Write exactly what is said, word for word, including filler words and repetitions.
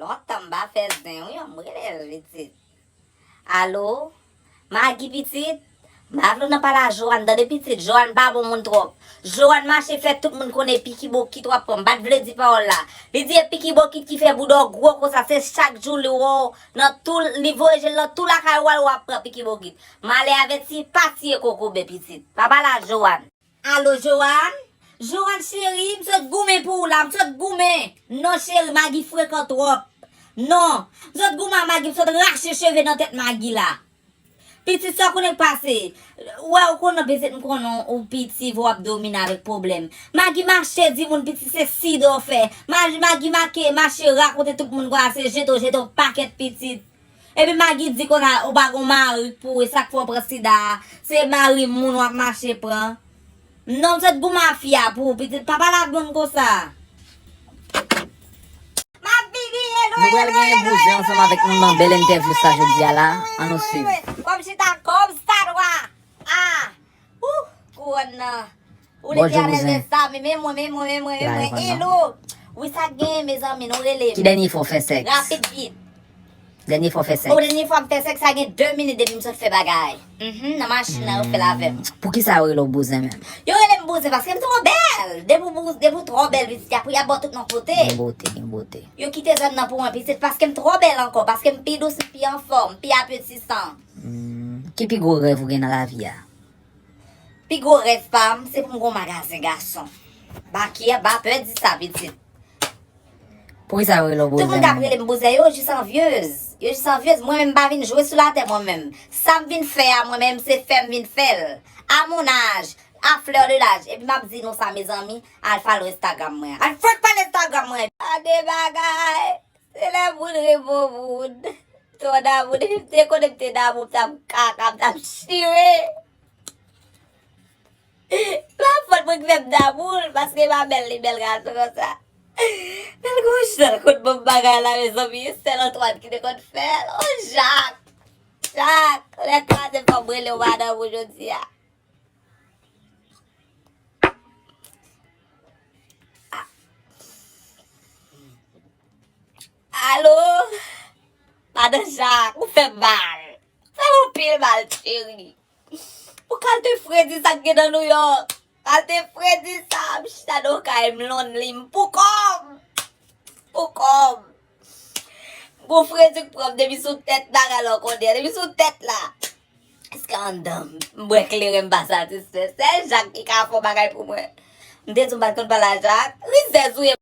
Lontan m pa fè zen wi, ann m rele l pitit. Alo? Magi pitit? M pa vle w nan pale a Joanne, tande pitit, Joanne pa bon moun twòp. Joanne mache fè tout moun konnen piki bokit w ap pran, m pa t vle di pawòl la. Li di e piki bokit ki fè bouda w gwo konsa, se chak jou li wè w nan tou, li voye je l nan tou lakay ou al w ap pran piki bokit. Malè avèti pa tiye kokobe pitit. Pa pale a Joanne. Alo Joanne? Joanne cheri, m sot goumen pou ou la, m sot goumen. Non cheri, Magi frekan twòp. Non, m sot goumen a Magi, m sot rache cheve nan tèt Magi la. Pitit sa w konnen k pase. Wè ou konnen pitit m konnen ou piti, w ap domine avèk pwoblèm. Magi mache di moun pitit se sida w fè. Magi, Magi make, mache rakonte tout moun konsa se jete w jete w pakèt pitit. Epi Magi di konsa ou pa gon mari pou ou, e sa k fè w pran sida a, se mari moun w ap mache pran. Non, m sot goumen a fi a pou ou, pitit, pa pale ak moun konsa. M ap vini, elo, Nou pral elo, genyen elo, bouzen elo, ansanm avèk nou nan bèl entèvyou sa jodi a la. Ann nou swiv. Kòm chita, kòm sa dwa. Ah! Ouh! Kouwòn nan. Ou Bonjou, Letènèl bouzen. Mezanmi, men mwen, men mwen, men mwen, men Lavi mwen. Kontan. Elo! Wi, sa k genyen, mezanmi, nou rele m. Ki dènye fwa w fè sèks? Rapid, vit. Dènye fwa w fè sèks? O, dènye fwa m fè sèks, sa gen de minit depi m sot fè bagay. Mhm, nan machin nan, yo fè l avè m. Poukisa yo rele w bouzen menm? Yo rele m bouzen paske m twò bèl. Depi w bou-, depi w twò bèl, pitit, y ap, y ap ba w tout non kote. Gen bote, gen bote. Yo kite zòn nan pou mwen, pitit, paske m twò bèl ankò, paske m pi dous, m pi anfòm, m pi apetisan. Hmm, ki pi gwo rèv ou gen nan lavi a? Pi gwo rèv pa m, se pou m gon magazen gason. Ba ki a, ba pè di sa, pitit. Poukisa yo rele w bouzen menm? Tout moun k ap rele m bouzen, yo jis anvyez. Yo jis anvyez. Mwen menm, m pa vin jwe sou latè, mwen menm. Sa m vin fè a, mwen menm, se fè m vin fè l. À mon âge, à fleur de l'âge. Epi m ap di nou sa, mezanmi, al follow Instagram mwen. Al fèk follow Instagram mwen. Gade bagay. Se lè moun repo moun. Twò damou. Depi m te konnen m te damou, m t ap kaka, m t ap chire. La fòt mwen k fè m damou l, paske m pa bèl, li bèl gason konsa. Bèl gwo jan l konn ban m bagay la, mezanmi, e sèl Antoine ki te konn fè l. O, Jak! Jak! Lè kraze fò m rele w madanm ou jodi a. Alo? Madan Jak, ou fè m mal. Fè m anpil mal, cheri. Pou kalte fredi sa k gen nan Nouyòk. Kalte fredi sa, m chita nan kay m lonely, m pou kò m. Pou kò m. Gon fredi k pran m depi sou tèt bagay la w konnen, depi sou tèt la. Jiska anndan m. M bwè kleren, m pa satisfè. Sèl Jak ki ka fè yon bagay pou mwen. M te di w m pa t konn pale a Jak. Rizèz ou ye.